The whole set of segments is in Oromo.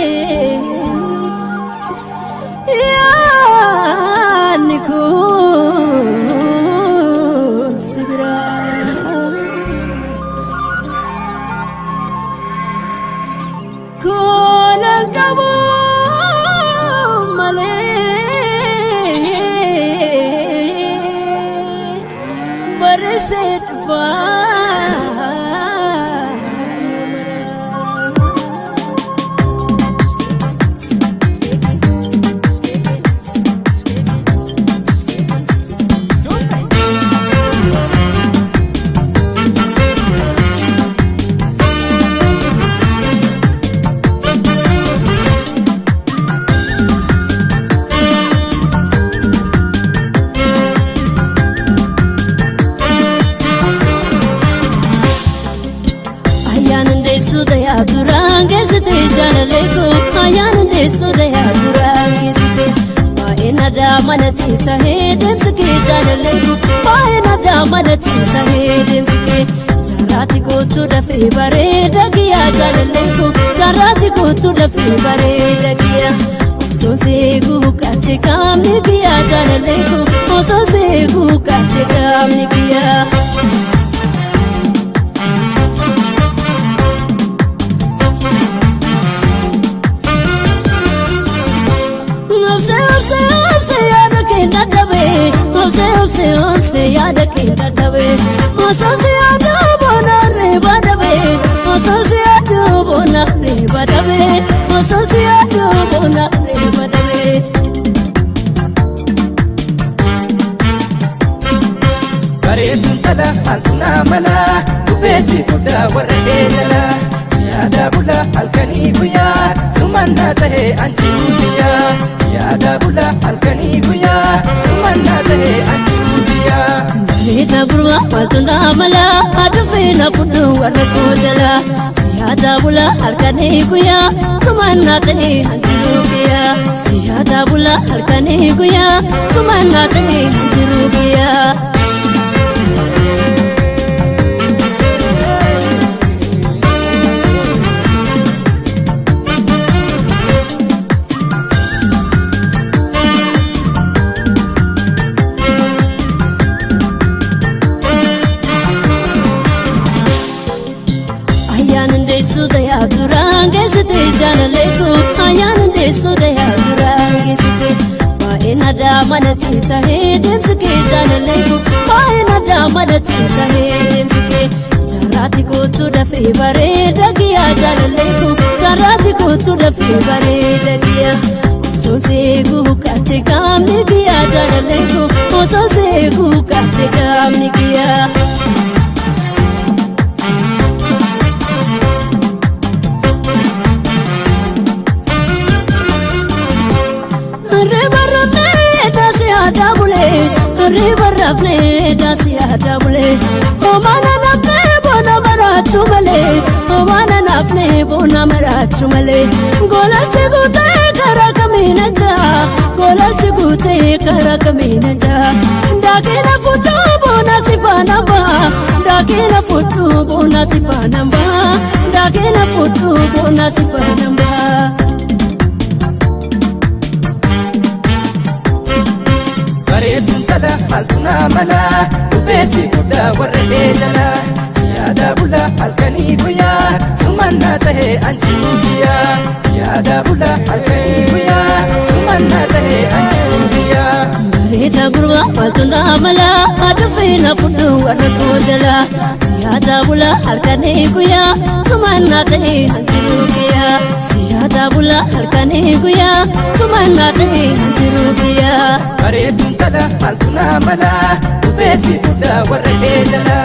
Fagaatulee yaadni kun si biraa. Kolan qabu malee barreessee dhufaa. Ayyaana ndeessuu dayaa duraan geessite jaalallee koo ayyaana ndeessuu dayaa duraan geessite baay'een aadaa manatti tahee deemsi kee jaalallee koo baay'een aadaa manatti tahee deemsi kee jaarraati kootu dafee bareeda kiyyaa jaalallee koo jaarraati kootu dafee bareeda kiyyaa. Osoon seeguu kaate qaamni kiyyaa jaalallee koo osoon seeguu kaate qaamni kiyyaa. Obse obse obse yaada kee dadhabe obse obse obse yaada kee dadhabe osoo si yaada boona reeba dhabe osoo si yaada boona reeba dhabe osoo si yaada boona reeba dhabe. Bareeduun tala maaltu naa mala dhufeessi fudhaa warra eegala siyaadaa bula halkanii guyyaa sumannaa tahee anjiruu biyyaa siyaadaa bula halkanii guyyaa sumannaa tahee anjiruu biyyaa. Bareeda gurbaa maaltu naa mala adufee na fudhu warra koo jala siyaadaa bula halkanii guyyaa sumannaa ta'ee hanjiruu biyyaa siyaadaa bula halkanii guyyaa sumannaa ta'ee hanjiruu biyyaa. Ayyaana ndeessuu dayaa duraan geessite jaalallee koo ayyaana ndeessuu dayaa duraan geessite baay'een aadaa manatti tahee deemsi kee jaalallee koo baay'een aadaa manatti tahee deemsi kee jaarraati kootu dafee bareeda kiyyaa jaalallee koo jaarraati kootu dafee bareeda kiyyaa. Osoo seeguu kaate qaamni kiyyaa jaalallee koo osoo seeguu kaate qaamni kiyyaa. Riba rafnee daasii aadaa bulee riba rafnee daasii aadaa bulee homaana nafnee boona maraachuu malee homaana nafnee boona maraachuu malee goolalchi guutee karaa kamiin ajaa goolalchi guutee karaa kamiin ajaa daakina fudhuu boona sifaana ba'a daakina fudhuu boona sifaana ba'a daakina fudhuu boona sifaana ba'a. Bareeduun tala maaltu naa mala dhufeessi fudhaa warra eegala siyaadaa bula halkanii guyyaa sumannaa tahee anjiruu biyyaa siyaadaa bula halkanii guyyaa sumannaa tahee anjiruu biyyaa. Bareeda gurbaa maaltu naa mala adufee na fudhu warra koo jala siyaadaa bula halkanii guyyaa sumannaa ta'ee hanjiruu kiyyaa siyaadaa bula halkanii guyyaa sumannaa ta'ee hanjiruu kiyyaa. Bareeduun tala maaltu naa mala dhufeessi fudhaa warra eegala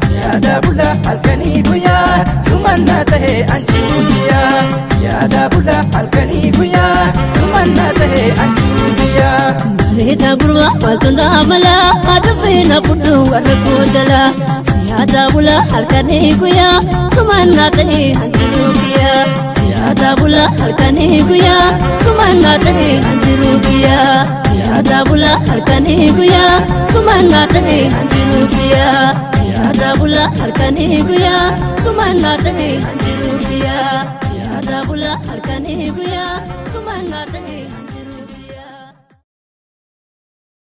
siyaadaa bula halkanii guyyaa sumannaa tahee anjiruu biyyaa siyaadaa bula halkanii guyyaa sumannaa tahee anjiruu biyyaa. Bareeda gurbaa maaltu naa mala adufee na fudhu warra koo jala siyaadaa bula halkanii guyyaa sumannaa ta'ee hanjiruu kiyyaa siyaadaa bula halkanii guyyaa sumannaa ta'ee hanjiruu kiyyaa siyaadaa bula halkanii guyyaa sumannaa ta'ee hanjiruu kiyyaa. Siyaadaa bula halkanii guyyaa sumannaa ta'e anjiru guyyaa. Siyaadaa bula halkanii guyyaa sumannaa ta'e.